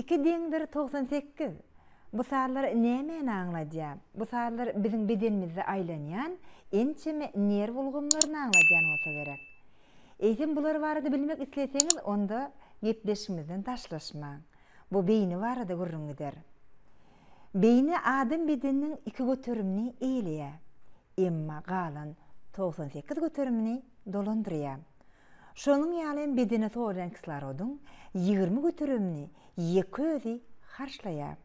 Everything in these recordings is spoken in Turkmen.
Iki deňdir 98. Bu sanlar nämäni aňladýar? Bu sanlar biziň bedenimizde aýlanýan ençeme nerw ulgamlaryny aňladýan bolsa gerek. Eýsem bular barada bilmek isleseňiz onda gepleşigimizden daşlaşmaň. Bu beýni barada gürrüň gider. Beýni adam bedeniniň iki göterimini eýeleýär. Emma galan 98 göterimini dolandyrýar. Şonuň ýaly hem bedene sorulýan kislorodyň 20 göterimini ýeke özi harçlaýar.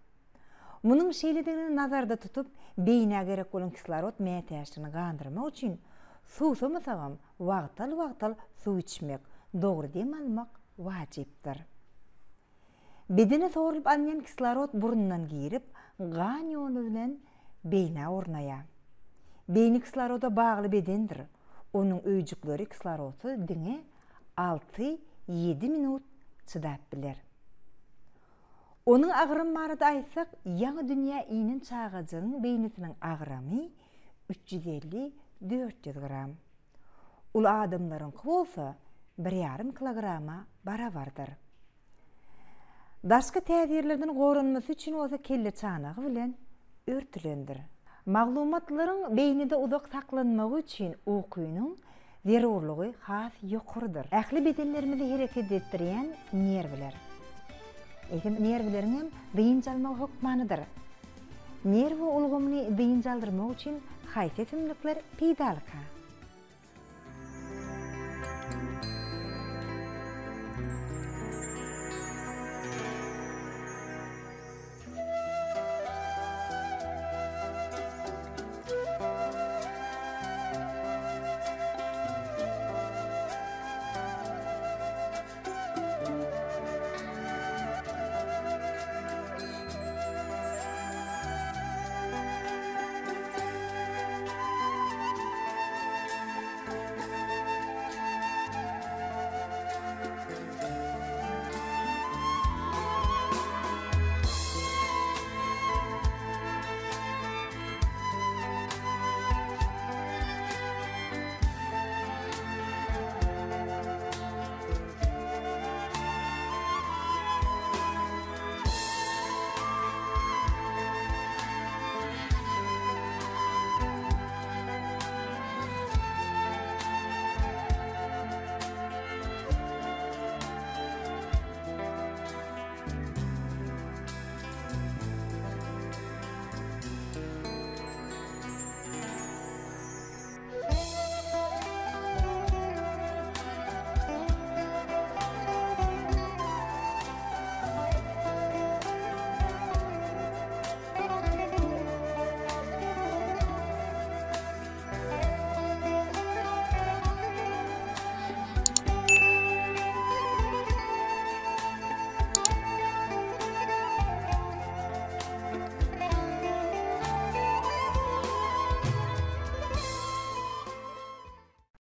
Munuň şeýledigini nazarda tutup, beýnä gerek bolan kislorod mätäçligini gandyrmak üçin suwsamasagam wagtal-wagtal suw içmek, dogry dem almak wajypdyr. Bedene sorulyp alynýan kislorod burundan girip, gan ýoly bilen beýnä ornaýar. Beýni kisloroda bagly bedendir. Onuň öýjükleri kislorodsyz diňe alty, ýedi minut çydap biler. Onuň agramy barada aýtsak, ýaňy dünýä inen çagajygyň beýnisiniň agramy 350, 400 gram. Uly adamlaryňky bolsa bir ýarym kilograma barabardyr. Daşky täsirlerden goranmasy üçin bolsa kelleçanagy bilen örtülendir. Maglumatlaryň beýnide uzak saklanmagy üçin ukynyň zerurlygy has ýokarydyr. Ähli bedenlerimizi hereket etdirýän nerwler. Eýsem nerwleriň hem dynç almagy hökmanydyr. Nerw ulgamyny dynç aldyrmak üçin haýsy ösümlikler peýdalyka?